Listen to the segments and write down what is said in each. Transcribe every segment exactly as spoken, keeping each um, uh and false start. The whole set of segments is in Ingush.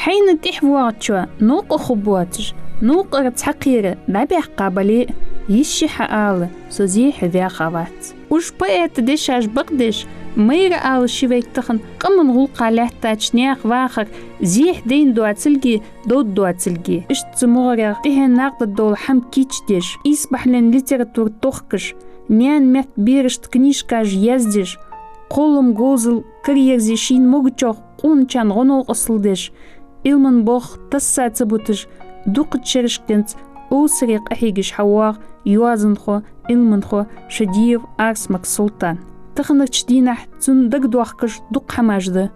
Хьайна тӀехьа воагӀачоа новкъа хургбоацаш, новкъара цхьаккха дӀабаьккха бале а, йиш я хьаала, со зе хьаваьха вац. Уж поэта дешаш бакъдеш, майра ала ши вайга тахан къаман гӀулакха лаьттача наьха вахар зе хьадайна доацилга, довргдоацилга. Иштта цу мугӀарера тӀехьенна накъадаргдола хӀама кийчдеш, ийс бахьален литература тохкаш, наьна метта берашта книжкаш яздеш, кхоллама говзал караерзаеш шийна могачох къоначарна гӀо-новкъостал деш, Ӏилман болх тасса ца буташ, дукхача шерашка денз овсаре къахьегаш хьавоагӀа йоазонхо, Ӏилманхо Шадиев Арсмак Султан. Таханарча дийнахьа цунна дагадоахкаш дукха хӀамаш да.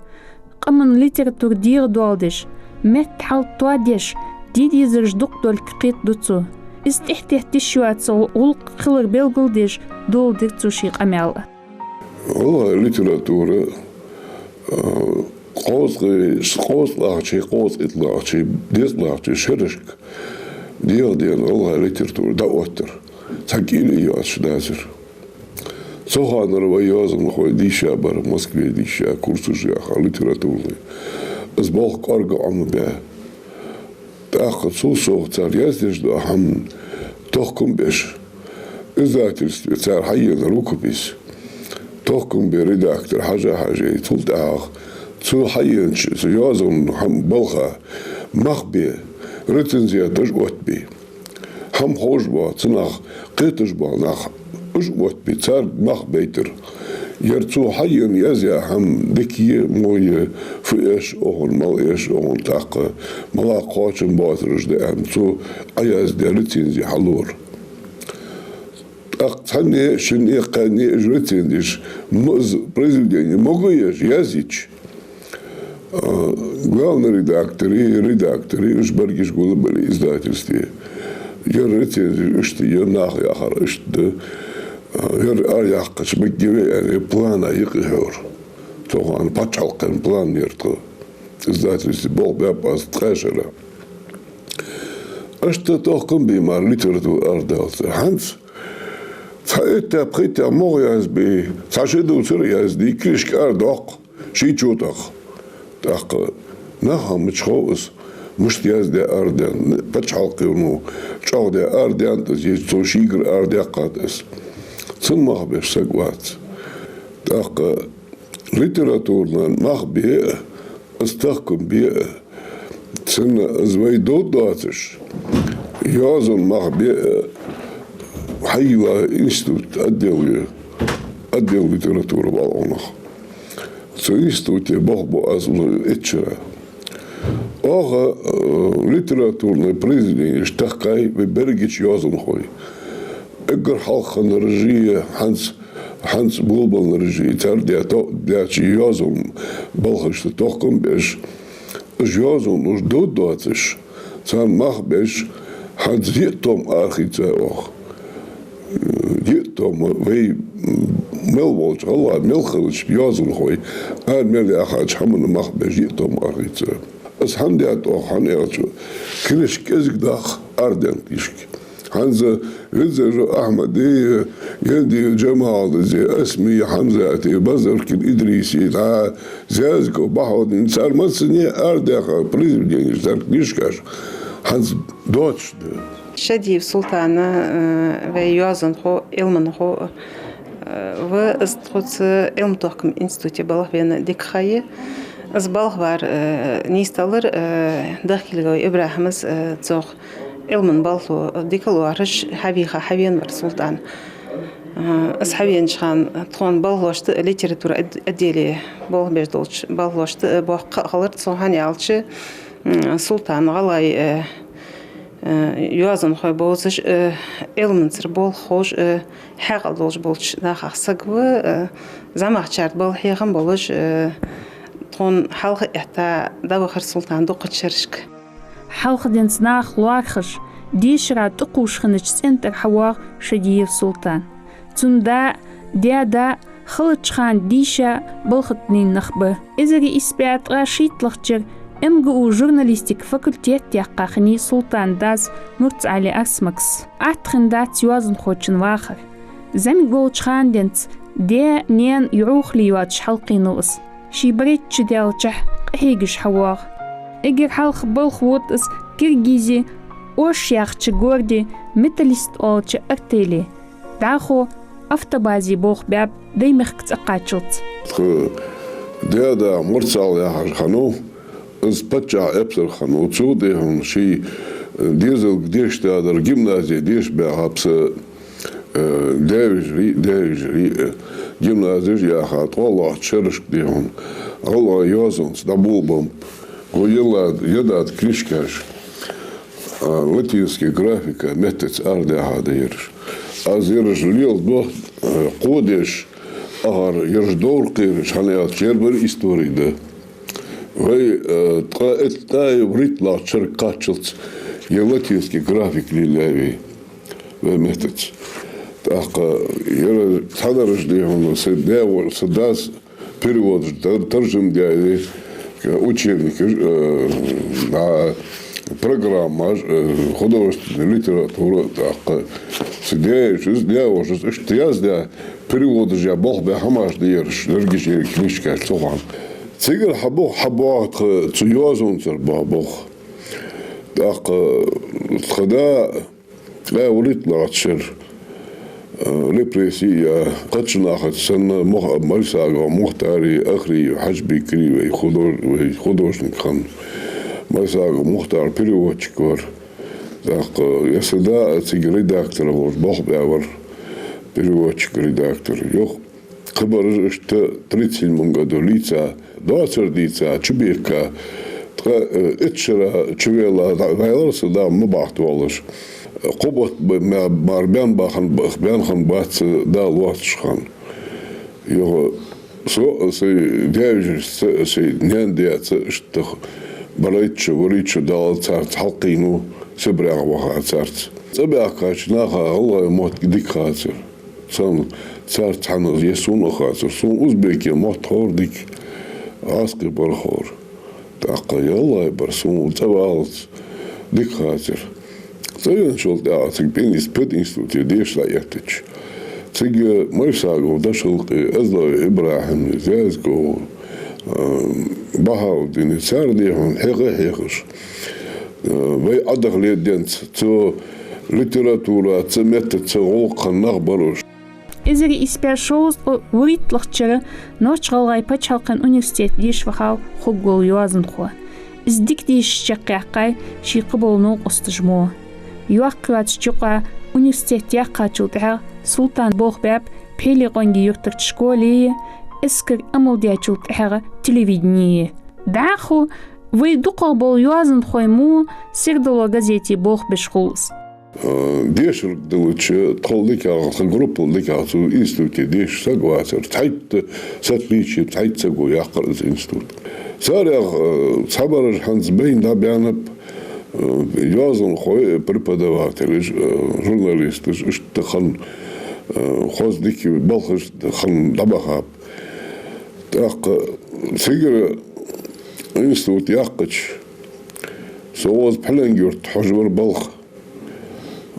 Къаман литература дегӀадоаладеш, метта хьал тоадеш, де дезараш дукха долга кхетаду цо. Из тӀехьатетта йиш йоаца гӀулакх хилар белгалдеш, доладир цо ший къамаьл. ГӀалгӀай литература, а, кхозткъе-, кхозткъалагӀчеи, кхозткъе итталагӀчеи, дезткъалагӀчеи шерашка дегӀадена гӀалгӀай литература дӀаоттар. Цхьа кӀийле а йоацаш дацар. Цу ханара вай йоазонхой дийша бар, Москве дийша, курсаш яьха литературни. Из болх кӀоарга Ӏомабаь. ТӀаккха цул совгӀа цар яздеш дола хӀама тохкам беш, издательстве цар хьаена рукопись тохкам бе редактор Хьажа-Хьажий, цул тӀехьагӀа цо хьаенача цу йоазон хӀама балха мах бе, рецензеташ оттабе. ХӀама ховш бола, цунах кхеташ бола нах уж оттабе, царга мах байтар. Ер цо хьаена язъяь хӀама дика е, во е, фу эш оаха, мала эш оаха, тӀаккха мала кхоачам боацараш да аьнна, цо Ӏояздаь рецензи хьалора. ТӀаккха цхьанне, шинне, кхаьнне уж рецензеш, м-, из произведени мога еш, язйича, а, главный редактори, редактори, уж берригаш гулбале издательстве. Ер рецензеш иштта я, наха яхар иштта да. А, ер араяьккхача мегаш я вай аьнна, плана юкъе хьора. Цу хана паччахьалкхен план яр тха. Издательстве болх баьб аз ткъаь шера. Иштта тохкам бе мара литература арадаллалца. ХӀанз цхьа итт-пхийтта могӀа язбе, цхьа ши дувцар язде, книжка арадоаккх, ший чу тӀаккха. ТӀаккха нах хӀама мича хов из, мишта яздаь арадаьннад, паччахьалкхено чӀоагӀдаь арадаьннад из, е цо шийгара арадаьккхад из. Цунна мах беш саг вац. ТӀаккха литературни мах бе а, из тохкам бе а, цунна из вай довргдоацаш, йоазон мах бе а, хьайийлла институт отдел я, отдел литературы ва Ӏонах. Цу институте болх бу аз итт шера. Оаха, э, литературни произведенеш тохкай вай берригача йоазонхой. Эггара хьалха хиннараши, хӀанз, хӀанз болабеннараши, цар даь то-, даьча йоазон балхашта тохкам беш, уж йоазонаш довргдоацаш, царна мах беш, хӀанз диъ том арахийцай оаха. Диъ том вай, м, мел волча гӀалгӀай, мел хилча йоазонхой, ара мел яхача хӀаманна мах беш диъ том арахийцай. Из хӀана даьд оаха, хӀана аьлча, книжка кӀезига даха, арадаьнна книжка. ХӀанз Визажу Ахьмади, Ендиев Джамалди, Асми Хьамзати, Базаркин Идриси, дӀа Зязиков Бахьаудин, цар массане арадаьха произведенеш, цар книжкаш хӀанз доацаш да. Шадиев Султан, э, вай йоазонхо, Ӏилманхо, э, ва, из тхоца Ӏилма-тохкама институте балха вена дика ха я. Из балха вар, э, нийсделар, э, Дахкилгой ИбрахӀима, э, цох Ӏилман балхо дика лоархӀаш хьавийха хьавена вар Султан. Э, из хьавенача хана тхона балхлошта а, литература от-, отделе болх беш долча балхлошта а, э, боккха кхаъ хилар цох, хӀана аьлча, м, Султан гӀалгӀай, э, э, йоазонхой бовзаш, э, Ӏилманцара болх ховш, э, хьаькъал долаш болча нахах саг ва, э, зӀамагӀчарда балха хьехам болаш, э, тхона хьалха этта дӀавахар Султан дукхача шерашка. Хьалха денз наха лоархӀаш, дешара тӀакхувш хиннача цӀен тӀара хьавоагӀа Шадиев Султан. Цун да, даь-да, хилча хана дийша балха тӀанена нах ба. Эзар ийс бӀаь ткъаь шийтталагӀча шера МГУ журналистика факультет яьккха хиннай Султана дас Мурцали Арсмакас. Атта хиннадац йоазонхочун вахар. ЗӀамига волча хана денз даь-наьна юхьале йоацаш хьалкхийнав из. Ший беррига чудаьлчахьа къахьегаш хьавоагӀа. Эггара хьалха балха вода из Киргизе Ош яхача городе «Металлист» оалача артеле. ДӀахо автобазе болх баьб Даймехка цӀакхаччалца. Тха даь-да Мурцал яхаш хиннав, из паччахьа эпсар хиннав, цо, дий хьона, ший дезалга дешаш дар, гимназе деша баьхаб са, э, даь-вежарий, даь-вежарий, э, гимназеш яха, тӀа лоаца шерашка, дий хьона, гӀалгӀай йоазонца дӀаболабеннаб. Гу йилла ядад книжкаш, а, латински графика меттаца арадаьха да ераш. Аз ераш леладу, э, кхо деш, ахар ераш довра кхераш, хӀана аьлча ер бар истори да. Вай, э, ткъаь итт, ткъаь вуриттлагӀча шера кхаччалца ер латински графика лелаяьй вай, вай меттаца. ТӀаккха ер цхьадараш, дий хьона, са даь-воша, са дас переводаш дар-, таржам даьд, э, учебникаш, э, а, программаш, э, художественная литература, тӀаккха са даь-воша, даь-воша иштта яздаь, переводаш яь болх баь хӀамаш да ераш, дерригаш ер книжкаш цу хана. Цигара хьабоагӀа, хьабоагӀа тха цу йоазонцара боагӀа болх. ТӀаккха тха да ткъаь вуриттлагӀча шера, э, репресси яь, кхыча нахаца санна, Мух-, Майсагов Мухтари, Ахриев Хьажбикари вай худож-, вай художник хинна. Майсагов Мухтар переводчик вар. ТӀаккха ер са да цига редактор волаш болх баь вар, переводчик, редактор. Йоах, кхыбараш иштта тридцать седьмом году лийца, доацар дийца, чубехка, ткъаь, э, итт шера чувелла, ваьлар са да ма бахьа волаш. Кхо бутт б-, ма-, мара бен бахана б-, бен хиннабац са да лоацаш хана. Йоах, со а, сай даь-вежарашца а, сай наьна-даьца а иштта барайтта шу, вурийтта шу даллалца царца хьалкхийнав, Сибре ваха царца. ЦӀабаьхкача наха гӀалгӀай мотт дика хацар. Царна, царца хьаназа е сона а хацар. Сона узбекий мотт ховра дика, гӀазкхий бар ховра. ТӀаккха гӀалгӀай бар сона цӀаваллалца дика хацар. ЦӀавеначул тӀехьагӀа цига пен-, пединституте деша дӀаэттача, цига Майсагов Дашалкъе, Эздой ИбрахӀиме, Зязиков, а, Бахьауддине, цар, дий хьона, хьеха а хьехаш, а, вай Ӏодахале денз, цу литератураца, меттаца гӀулакх хинна нах бар уж. Эзар ийс бӀаь шовзткъа вуриттлагӀча шера Нохч-ГӀалгӀай паччахьалкхен университете деша вахав хургвола йоазонхо. Из дика дешаш чакхъяьккхай ший кхыбола новкъосташа мо. Йоккха йоацача юкъа университет яьккхачул тӀехьагӀа Султана болх баьб Пхьилекъонгий-Юртарча школе а, эскар амал даьчул тӀехьагӀа телевидене а. ДӀахо вай дукхагӀбола йоазонхой мо «Сердало» газете болх беш хул из. А, дешарг диллача, тхол дикагӀа, тха группал дикагӀа цу институте дешаш саг вацар. Цхьайтта с отличием, цхьайтта саго яьккхар из институт. Царех, а, цхьабараш хӀанз байна дӀабаьннаб, а, йоазонхой, преподавателаш, а, журналисташ, иштта хинна, а, хоза дика балхаш хинна дӀабахаб. ТӀаккха цигара институт яьккхача, со укхаза Пхьиленк-Юрта хьожавар балха.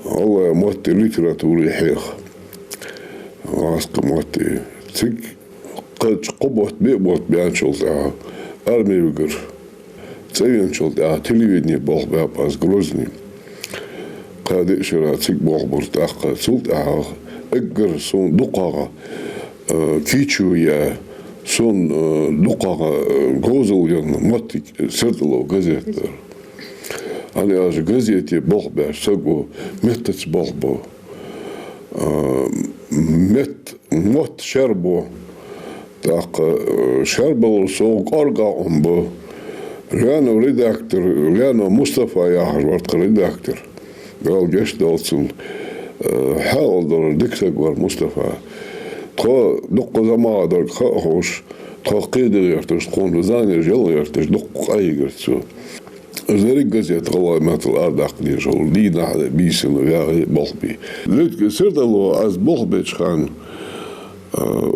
ГӀалгӀай мотти литератури хьеха. ГӀазкхий мотти. Цига кхача кхо бутт, биъ бутт баьнначул тӀехьагӀа арме вигар. ЦӀавеначул тӀехьагӀа телевидене болх баьб аз Грозне. Кхаь-диъ шера цига болх бар тӀаккха. Цул тӀехьагӀа эггара сона дукхагӀа, э, кийчо яь, сона, э, дукхагӀа, э, говзал енна моттиг «Сердало» газет дар. ХӀана аьлча газете болх беш саго меттаца болх бу. А, метта мотт шаьра бу. ТӀаккха, а, шаьра балар совгӀа кӀоарга Ӏомабу. Лаьнов редактор, Лаьнов Мустафа яхаш вар тха редактор. Дала гешт долда цунна. А, хьаькъал долаш дика саг вар Мустафа. Тхо дукха заман долга ха а ховш, тхох кхеда гӀерташ, тхона знанеш яла гӀерташ, дукха къахьийгар цо. Из деррига газета гӀалгӀай меттала арадаккха дезаш хилар, дийнахьа а, бийсанна а ваьгӀа болх бе. Летка «Сердало» аз болх беча хана, а,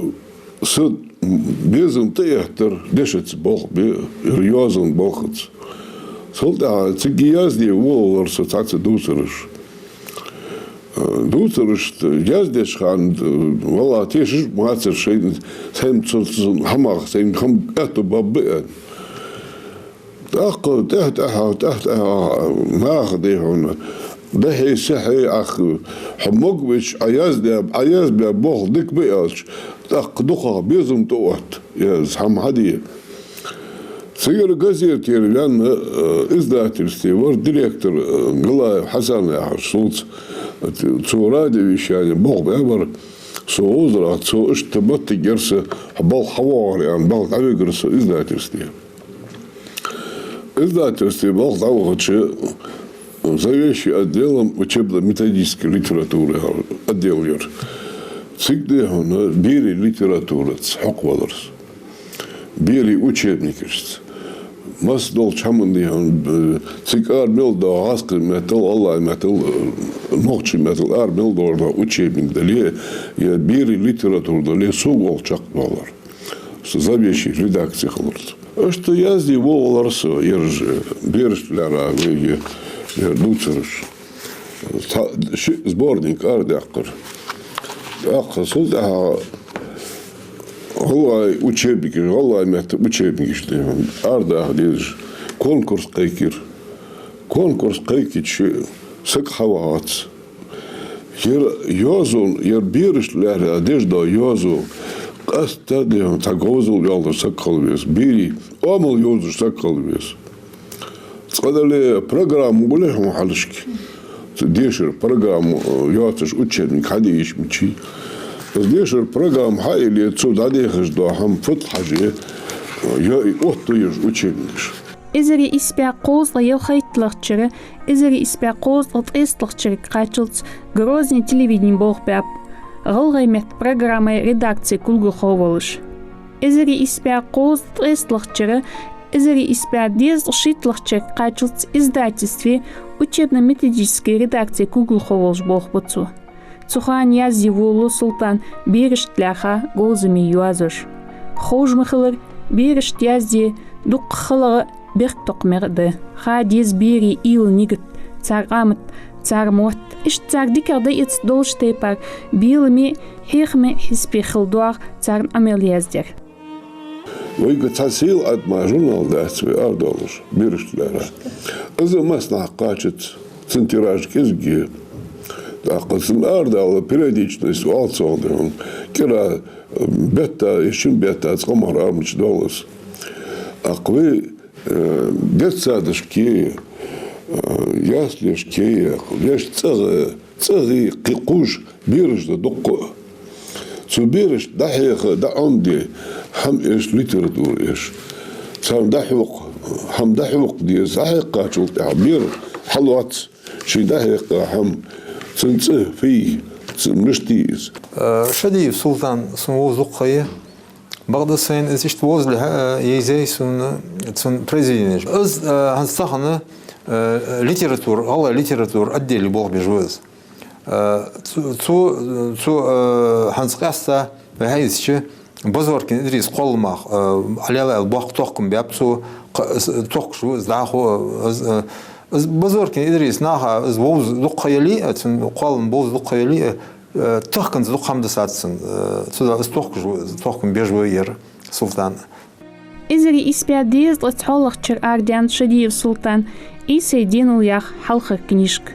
са безам тӀаэттар дешаца болх бе, ер йоазон балхаца. Цул тӀехьагӀа цига язде волавелар со цхьацца дувцараш. А, дувцарашта яздеча хана, а, валлахӀи, тешаш а вацар шоай, сайна цу, цу хӀамах, сайна хӀама аьттув бабба аьнна. ТӀаккха тӀехь-тӀехьа, тӀехь-тӀехьа наха, дий хьона, дехьа-сехьа, ах, хьо могавеча, Ӏа яздаь, Ӏа язбаь болх дика ба аьлча, тӀаккха дукхагӀа безам тӀаотт, из хӀама хьаде. Цигара газетера ваьнна, э, издательстве вар директор, э, Галаев Хьасан яхаш, цунца, э, цо радиовещане болх баь вар, со гӀозарах, цо иштта моттиг яр са, хьо балха хьавоагӀар аьнна, балха дӀавигар со издательстве. Издательстве балха дӀавахача, заведующий отделом учебно-методической литературы отдел яр. Цига, дий хьона, берий литератураца хьокхавалар со. Берий учебникашца. Масса долча хӀаман, дий хьона, б-, цига ара мел доагӀа гӀазкхий меттала, гӀалгӀай меттала, э, нохчий меттала ара мел доагӀа учебник дале, е берий литература дале, сога гӀолла чакхдоалар. Со заведующий редакции хилар со. Иштта язде воагӀалар со, ераш, берашта лаьрхӀа вайга, ер дувцараш. Цхьа ши сборник арадаьккхар. ТӀаккха цул тӀехьагӀа гӀалгӀай учебникаш, гӀалгӀай метта учебникаш, дий хьона, арадаха дезаш конкурс кхайкар. Конкурс кхайкача, саг хьавац. Ер йоазон, ер берашта лаьрхӀа деш дола йоазон къаьстта, дий хьона, цхьа говзал йоалаш саг хила веза. Берий оамал йовзаш саг хила веза. Цкъа-дале программа гуле хьона хьалхашка. Цу дешара программа, э, йоацаш учебник хьаде йиш мичай. Из дешара программа хьаилле, цо дӀадехаш дола хӀама фуд хьаже, э, йо и оттаю уж учебникаш. Эзар ийс бӀаь кхузткъеи ялхайтталагӀча шера, эзар ийс бӀаь кхузткъеи ткъесталагӀча шерага кхаччалца Грозне телевидене болх баьб, гӀалгӀай метта программай редакце кулгалхо волаш. Эзар ийс бӀаь кхузткъеи ткъесталагӀча шера, эзар ийс бӀаь дезткъеи шийтталагӀча шерага кхаччалца издательстве учебно-методической редакце кулгалхо волаш болх бу цо. Цу хана язде волалу Султан берашта лаьрхӀа говзаме йоазош. Ховш ма хиллара, берашта язде дукха халагӀа, бехктокхамегӀа да. Ха деза берий уйла-нигат, цар къамат, цар мотт. Иштта цар дикагӀа дӀаэца долча тайпара беламе, хьехаме хьисапе хила доагӀа царна Ӏамал яздаьр. Вайга цхьа сел адамаш журнал дац вай арадоалаш, берашта лаьрхӀа. Из массанахьа кхачац, цун тираж кӀезига я. ТӀаккха цун арадала периодичность оал цох, дий хьона, кӀира, э, бетта, е шин бетта цкъа мара ара мича доал из. ТӀаккха вай, э, детсадашка, э, яслешка, вешта цӀагӀа, цӀагӀа кхы кхувш бераш да дукха. Цу берашта дӀахьеха, дӀаӀомаде хӀама эш, литература эш. Царна дӀахьокха, хӀама дӀахьокха деза, дӀахьекхачул тӀехьагӀа бер хьалоац ший дӀахьекха хӀама. Цун цӀи фу я, цун мишта я из. Э, Шадиев Султан сона вовза дукха ха я. Бакъда сайна из иштта вовзалехьа, э, йийзай сона цун произведенеш. Из, э, хӀанз тахан, э, литература, гӀалгӀай литература отделе болх беш ва из. Э, цу, цу, цу, э, хӀанз къаьстта вай хьаийцача, Базоркин Идрис кхолламах, э, Ӏалелайл боккха тохкам баьб цо, кх-, с-, тохкаш ва из дӀахо, из, э, из Базоркин Идрис наха, из вовза дукха ха яле а, цун кхоллам бовза дукха ха яле а, э, тахканза дукха хӀама дисад цун, э, цудухьа из тохкаш ва, из тохкам беш ва ер Султан. Эзар ийс бӀаь дезткъеи цхьоалагӀча шера арадаьннад Шадиев Султан «Ӏийсай денал» яха хьалхара книжка.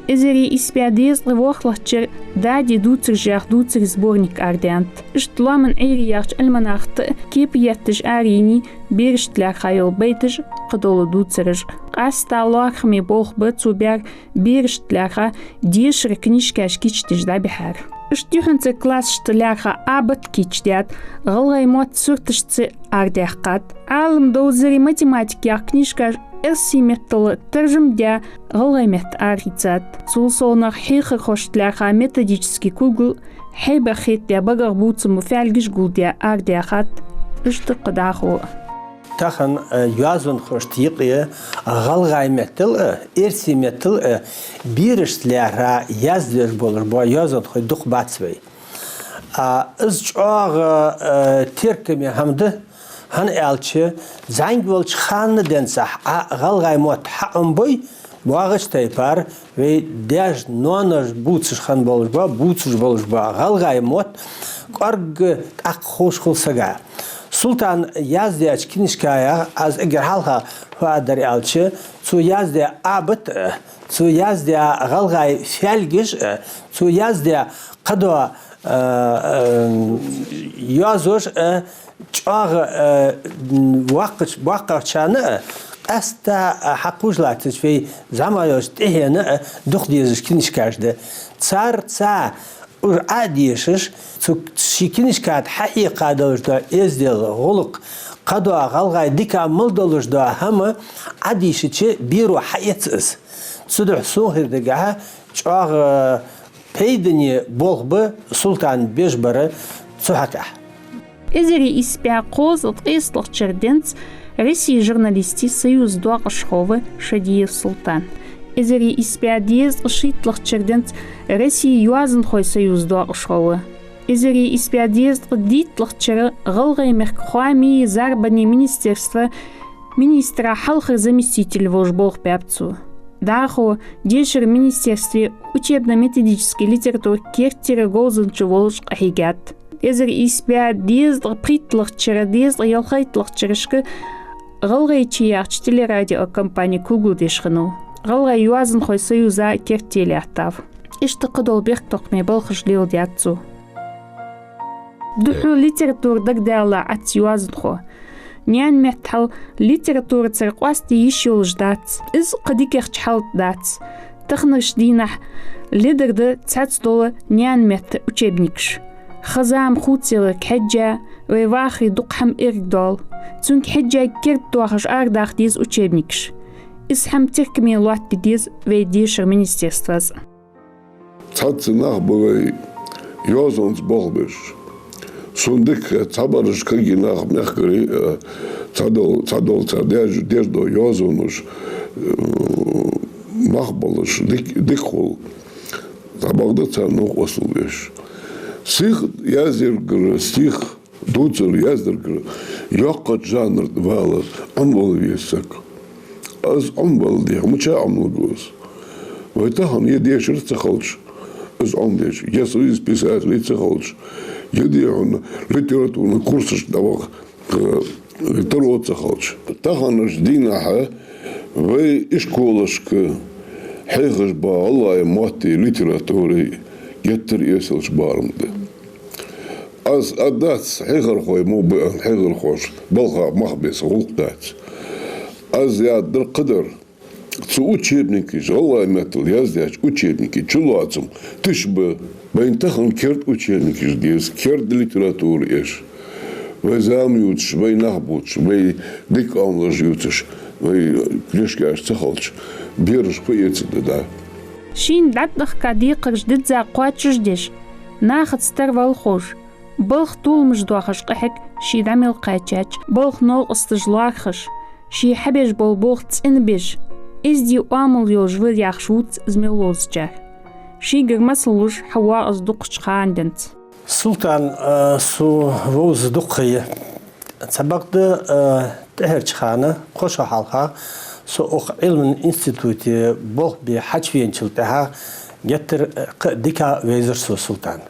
Эзар ийс бӀаь дезткъеи ворхӀлагӀча шера «Дади дувцараш» яха дувцарий сборник арадаьннад. Иштта «Лоаман Ӏуйре» яхача альманахах тӀа кепа етташ арайийнай берашта лаьрхӀа йола байташ а, кхыдола дувцараш а. Къаьстта лоархӀаме болх ба цо баьр берашта лаьрхӀа дешара книжкаш кийчдеш дӀабихьар. Иштта юххьанцарча классашта лаьрхӀа абат кийчдаьд, гӀалгӀай мотт сурташца арадаьккхад. «Ӏалам довзари математика» яха книжкаш эрсий меттала таржам а даь, гӀалгӀай метта арахийцад. Цул совгӀа хьехархошта лаьрхӀа методически кулгал, хьайбах хетадаь багах бувца мо фаьлгаш гулдаь арадаьхад. Иштта кхы дӀахо. Тахан, э, йоазонхошта юкъе гӀалгӀай меттала а, эрсий меттала а берашта лаьрхӀа яздеш болаш бола йоазонхой дукха бац вай. А, из чӀоагӀа, э, теркаме хӀама да, хӀана аьлча, зӀамига волча хана денз Ӏа гӀалгӀай мотт хьаӀомабой, боагӀача тайпара вай даьша-ноаноша бувцаш хинна болаш бола, бувцаш болаш бола гӀалгӀай мотт кӀоарга тӀаккха ховш хул сага. Султана яздаьча книжкаех, аз эггара хьалха Фу дар аьлча, цо яздаь абат а, цо яздаь гӀалгӀай фаьлгаш а, цо яздаь кхыдола, а, а, йоазош а, чӀоагӀа, а, воккхача-, воккхагӀчарна а, къаьстта, а, хьакхувш латтача вай зӀамагӀа йолча тӀехьенна а дукха дезаш книжкаш да. Царца уж Ӏодешаш, цу ший книжка тӀа хьахьекха долаш дола эздел, гӀулакх, кхыдола гӀалгӀай дика мел долаш дола хӀама Ӏодийшача беро хьаэц из. Цудухьа сона хетаргахьа чӀоагӀа пайдане болх ба Султана беш бар цу хьакъехьа. Эзар ийс бӀаь кхузткъеи ткъесталагӀча шера денз Россе журналистий союза доакъашхо ва Шадиев Султан. Эзар ийс бӀаь дезткъеи шийтталагӀча шера денз Россе йоазонхой союза доакъашхо ва. Эзар ийс бӀаь дезткъеи дейтталагӀча шера ГӀалгӀай мехка хоамий, зарбаний министерства министра хьалхара заместитель волаш болх баьб цо. ДӀахо дешара министерстве учебно-методически литература керттера говзанча волаш къахьийгад. Эзар ийс бӀаь дезткъеи пхийтталагӀча шера, дезткъеи ялхайтталагӀча шерашка «ГӀалгӀайче» яхача телерадиокомпане кулгалдеш хиннав. ГӀалгӀай йоазонхой союза керттера лаьттав. Иштта кхыдола бехктокхаме балхаш леладаьд цо. Духхьал литература дагадаьлча Ӏац йоазонхо. Наьна метта хьал литературацара къоастае йиш йолаш дац. Из кхы дикагӀча хьал дац. Таханарча дийнахьа ледар да цхьацца дола наьна метта учебникаш. Ха-зама хувцаяларга хьежжа, вай вахаре дукха хӀама эргадоал. Цунга хьежжа керда доахаш арадаха деза учебникаш. Из хӀама теркаме лоаттаде деза вай дешара министерствас. Цхьацца нах ба вай йоазонца болх беш. Сона дика хет, цхьабараш кагий нах мехкарий, э, цхьадола, цхьадола цар деш, деш дола йоазонаш, э, мах болаш, дик-, дика хул. Цхьабакъда царна новкъостал беш. Стих язъяргара, стих дувцар, яздаргара йоккхача жанра тӀа вала Ӏомавала веза саг. Из Ӏомавалале, мича Ӏомалургва из? Вай тахан е дешар ца хилча, из Ӏомадеш, е союз писателей ца хилча, е дий хьона литературни курсашка дӀаваха, э, таро ца хилча. Таханарча дийнахьа вай ишколашка хьехаш бола гӀалгӀай мотти литератури геттара эсала барам да. Аз а дац, хьехархой мо ба аьнна, хьехархоша балха мах бе са гӀулакх дац. Аз яхар кхы дар. Цу учебникаш, гӀалгӀай меттала яздаьча учебникий чулоацам тиша ба. Вайна тахан керда учебникаш деза, керда литература эш. Вай зама ювцаш, вай нах бувцаш, вай дика оамалаш ювцаш, вай книжкаш ца хилча, бераш кхы эцаргда, да. Шийна дӀатӀадахка декхараш дизза кхоачашдеш, нахаца тара валхаш, балха толамаш доахаш къахьег ший дӀа мел кхаьчача, балха новкъосташ лоархӀаш, ший хьабеш бола болх цӀенбеш, эздий оамал йолаш ва яхаш вувц из мел вовзачар. Шийгара масал луш хьавоагӀа из дукхача хана денз. Султан, э, со вовза дукха ха я. Цхьабакъда, э, тӀеххьарча хана, кхо шу хьалха, со укх Ӏилман институте болх бе хьачувеначул тӀехьагӀа геттара, э, кхы а дика вайзар со Султан.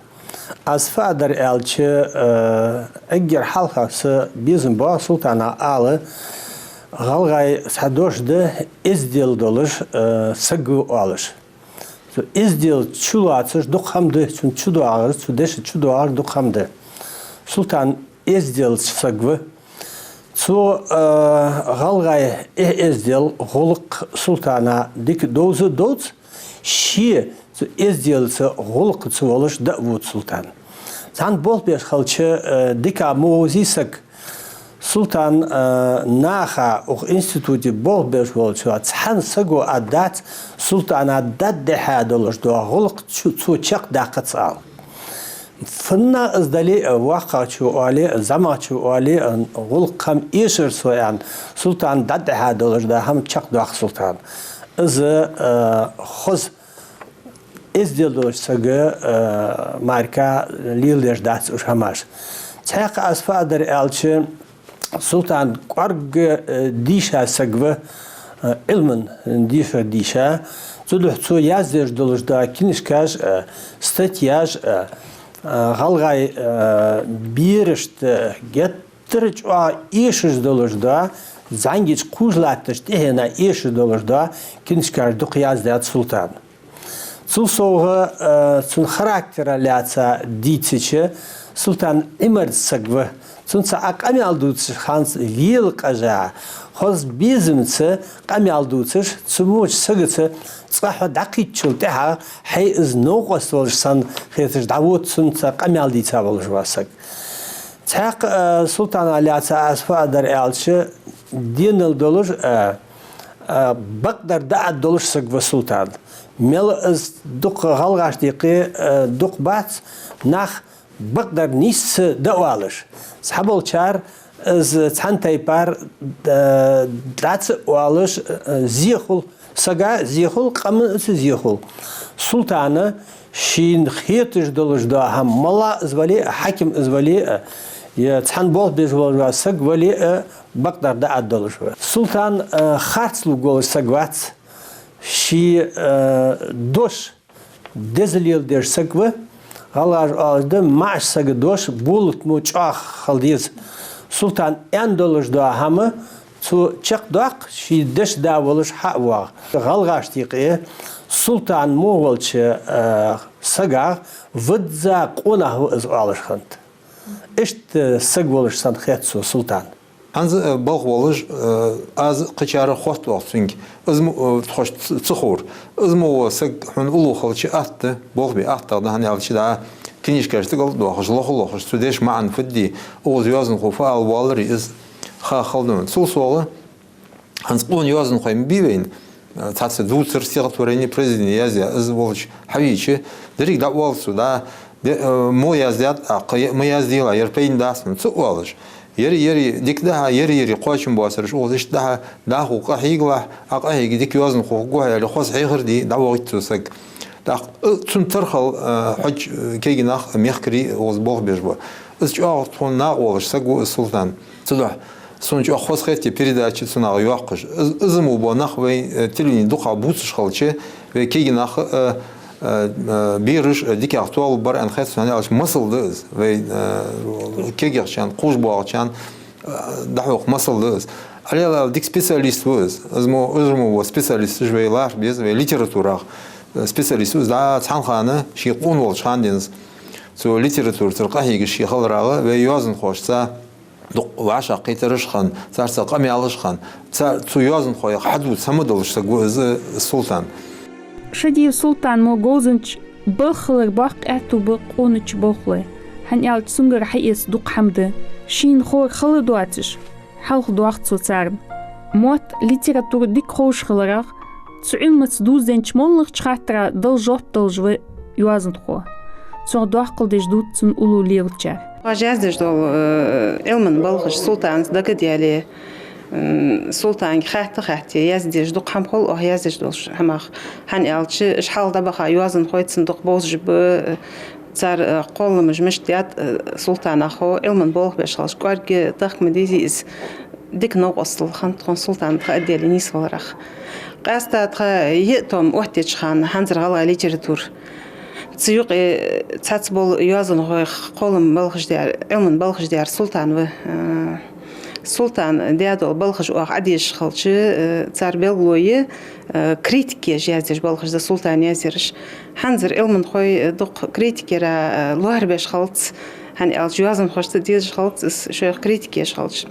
Аз фу дар аьлча, э, эггара хьалха са безам ба Султана ала, гӀалгӀай цхьа дош да, эздел долаш, э, саг ва оалаш. Цу эздел чулоацаш дукха хӀама да, цун чудоагӀар, цу деша чудоагӀар дукха хӀама да. Султан эзделча саг ва. Цу, э, гӀалгӀай эхь-эздел, гӀулакх Султана дика довза а довз, ше цу эзделца, гӀулакхаца волаш дӀа а вувц Султан. Цхьана болх беш хилча, э, дика ма вовзий саг. Султан, э, наха укх институте болх беш волча цхьан саго а дац, Султана дӀадехьа долаш дола гӀулакх цо, цо чакхдаккха ца ала. ФуннагӀа из дале а, воккхагӀчо оале а, зӀамагӀчо оале а, гӀулакх хӀама эшар со аьнна, Султана дӀадехьа долаш дола хӀама чакхдоаккх Султана. Из, э, хоза эздел долча сага, э, мара леладеш дац уж хӀамаш. Цхьаькха аз фу дар аьлча, Султан кӀоарга, э, дийша саг ва, э, Ӏилман дешар дийша. Цудухьа цо яздеш долаш дола книжкаш а, статьяш а, э, гӀалгӀай, э, берашта геттара чӀоагӀа эшаш долаш дола ЗӀамигача кхувш латташ тӀехьенна эшаш долаш да, кинашкаш дукха яздаьд Султана. Цул совгӀа, э, цун характера лаьца дийцача, Султан Ӏимарца саг ва. Цунца Ӏа къамаьл дувцаш ханца велакъажа, хоза безамца къамаьл дувцаш, цу моча сагаца цкъа хьо дӀакхийттачул тӀехьагӀа, хьай из новкъост волаш санна хеташ дӀавода цунца къамаьл дийца волаш ва саг. Цхьаькха, э, Султана лаьца аз фу адар аьлча, денал долаш, э, э, бакъдар дӀааддолаш саг ва Султан. Мел из дукха гӀалгӀашта юкъе, э, дукха бац нах бакъдар нийсса дӀаоалаш. Цхьаболчар из цхьан тайпара, э, дӀа ца оалаш, э, зе хул сага, зе хул къаман, а ца зе хул. Султана шийна хеташ долаш да хӀама, молла из вале а, хьаким из вале а, е цхьан болх беш волаш ва саг вале а, бакъдар дӀааддолаш ва. Султан, э, харцлургволаш саг вац, ший, э, дош деза леладеш саг ва, гӀалгӀаша оалаш да, маӀача сага дош болатмо чӀоагӀа хила деза. Султана аьнна долаш да хӀама, цо чакхдоаккх, ший дешаш да волаш хьа а воагӀа. ГӀалгӀашта юкъе Султан мо волча, э, сагах визза къонах ва из оалаш хиннад. Иштта саг волаш санна хет сона Султан. ХӀанз, э, балха волаш, э, аз кхычар хоттавоагӀа цунга. Из мо, э, тхоашта ц-, ца ховр. Из мо вола саг хьона уллув хилча атта, болх бе атта да, хӀана аьлча дӀа кинишкаш тӀа кӀалдоахаш, лоха лохаш, цу деша маӀан фу да, укхаза йоазонхо фу ала воаллар из ха хала да. Цул совгӀа, хӀанз къона йоазонхой ма бий вайна, цхьацца дувцар, стихотворени, произведени язъяь, из волча хьавийча, деррига дӀаоал цо, да, де-, э, мо яздаьд, а, кхы е-, ма яздийла, ер пайдана дац хьона, ца оалаш. Ер, ер дика да хьа, ер, ер кхоачам боацараш укхаза иштта да хьа, дӀахо къахьегалахь, а къахьега дика йоазонхо хургва хьо, аьле, хоза хьехар де, дӀавоагӀийт цо саг. ТӀаккха, э, цун тархал, э, хьож, э, кегий нах, мехкарий укхаза болх беш ба. Из чӀоагӀа тхона накъаволаш саг ва из Султан. Цудухьа сона чӀоагӀа хоза хет е передача цунах йоаккхаш. Из, из мо бола нах вай, э, телевидене дукха бувцаш хилча, вай кегий нах, э, э, э, бераш, э, дикагӀа толабар аьнна хет сона, хӀана аьлча масал да из. Вай, э, кегийчарна, кхувш боагӀачарна, э, дӀахьокха масал да из. Ӏалелаьла дика специалист ва из. Из мо, из мо ва специалист, уж вай лархӀа беза, вай литературах, э, специалист ва из. ДӀа цхьан хана, ший къона волча хана денз, цу литературацара къахьегаш ше хиларах, вай йоазонхошца дукха вӀашагӀкхетараш хинна, царца къамаьлаш хинна, цар, цу йоазонхоех хьадувца хӀама долаш саг ва из Султан. Шадиев Султан мо говзанча балха хилар боккха аьттув ба къонача балхалой, хӀана аьлча цунгара хьаэца дукха хӀама да. Шийна ховр хала доацаш, хьалхадоах цо царна. Мотт, литература дика ховш хиларах, цу Ӏилмаца дувзаденнача моллагӀча хаттара дала жоп долаш ва йоазонхо. Цох доаккхал деш дувц цун уллув лелачар. Оаш яздеш дола, э, Ӏилман балхаш Султанца дагадеале, м, Султанга хатта-хатте яздеш дукха хӀама хул оаха яздеш долча хӀамах. ХӀана аьлча, уж хьалха дӀабаха йоазонхой цунна дукха бовзаш ба, э, цар, э, кхолламаш мишта даьд, э, Султана хов, Ӏилман болх беш хилча, кӀоарга тахка ма дезий из, дика новкъостал хиннад тхона Султана тха отделе нийсваларах. Къаьстта тха йиъ том оттаеча хана, хӀанзара гӀалгӀай литература, цу юкъе цхьацца бола йоазонхойх кхоллама балхаш даьр, Ӏилман балхаш даьр Султан ва. Э, Султана даь дола балхаш оаха Ӏодешаш хилча, э, цар белгало я, э, критика еш яздеш балхаш да Султана яздераш. ХӀанзара Ӏилманхой, э, дукха критика яра, э, лоархӀаш хилац, хӀана аьлча йоазонхошца дезаш хилац из, шоайх критика еш хилча.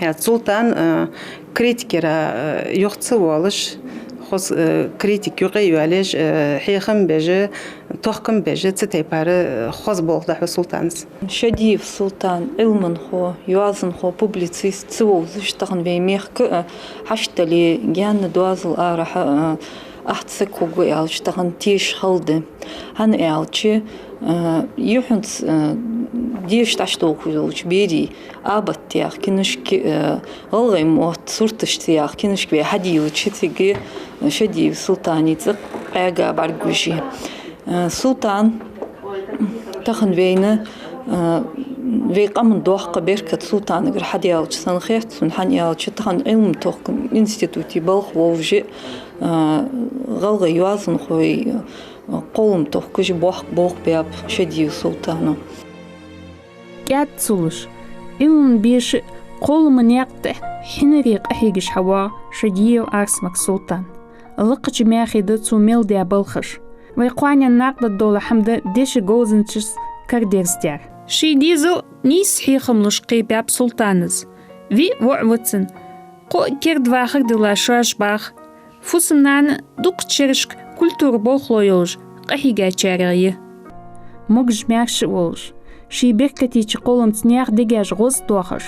Э, Султан, э, критика яра, э, юха ца воалаш, хоза, э, критика юкъе а йоалаеш, э, хьехам беш, тохкам беш, цу тайпара, э, хоза болх дӀахьу Султанас. Шадиев Султан Ӏилманхо, йоазонхо, публицист ца вовзаш тахан вай мехка а, хьашт дале, гаьна доазол арахьа а, ахча саг хургва аьлча тахан теша хала да. ХӀана аьлча, э, юххьанца, э, деша дӀачудолхаш йолча берий «Абат» яха кинашка, э, «ГӀалгӀай мотт сурташца» яха кинашка вай хьадийлача, цига, э, Шадиев Султана цӀи къаьга бӀаргагуш я. Э, Султан тахан вайна, э, вай къаман доккха беркат Султанагара хьадаьлча санна хет сона, хӀана аьлча тахан Ӏилма-тохкама институте балха вовзаш, э, гӀалгӀай йоазонхой, э, кхоллам тохкаш боккха болх баьб Шадиев Султана. КӀаьда ца луш, Ӏилман беша Кхоллама наькъа тӀа хьинаре къахьегаш хьавоагӀа Шадиев Арсмак Султан. Лакхача Маьхе да цо мел даь балхаш. Вай кхоанен накъадаргдола хӀама да деша говзанчашца карадерзадар. Ший дезал нийса хьехам луш кхебаьб Султана. Виъ воӀ ва цун. Кхоъ керда вахар дилла шоаш бах. Фусам-нана дукхача шерашка культура болхло йолаш къахьийгачарех я. Могаш-маьрша а волаш, ший беркатеча кхолламца наьха дегаш гӀоз а тохаш,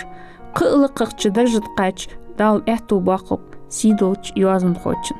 кхы а лакхагӀча даржа тӀа кхаьча Дала аьттув боаккхалба сийдолча йоазонхочун.